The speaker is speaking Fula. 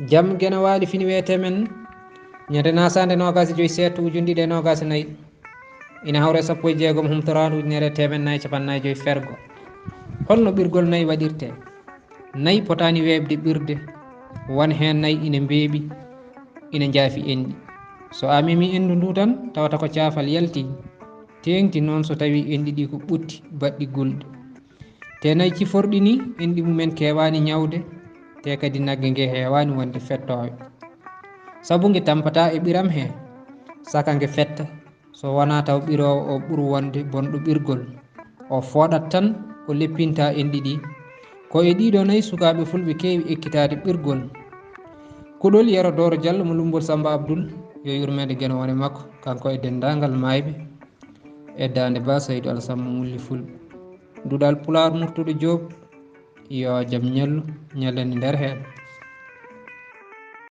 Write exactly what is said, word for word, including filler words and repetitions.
Jam Geno Waali fini weete men ñande nasaande noogaas e joy seeɗa ujundiɗe noogaas e nayi, ina hawre sappo e jeegom humtoraandu ujunere teemen nayi capannayi joy fergo. Holno ɓirgol nayi waɗirte? Nayi potaani weeɓde ɓirde, won heen nayi ina mbeeɓi, ina njaafi enɗi. So a memi enndu ndu tan, tawata ko caafal yalti, teeŋti noon so tawi enɗi ɗi ko ɓutti baɗɗi gulɗi. Te nayi ciforɗi ni, enɗi mumen keewaani ñawde, te kadi nagge nge heewaani wonde fettoowe. Sabu nge tampata e ɓiram he, saka nge fetta, so wonaa taw ɓiroowo o ɓur wonde bonɗo ɓirgol. O fooɗat tan, o leppinta enɗi ɗi. Ko e ɗiɗo nayi sukaaɓe fulɓe keewi ekkitaade ɓirgol. Kuɗol Yero Dooro Jallo mo Lummbol Sammba Abdul, yo yurmeende Geno wone makko, kanko e denndaangal maayɓe e Daande Ba Saydu Alasan mo Mulli Fulɓe. Duɗal Pulaar Murtuɗo Joob, yo jam ñallu, ñallani nder heen.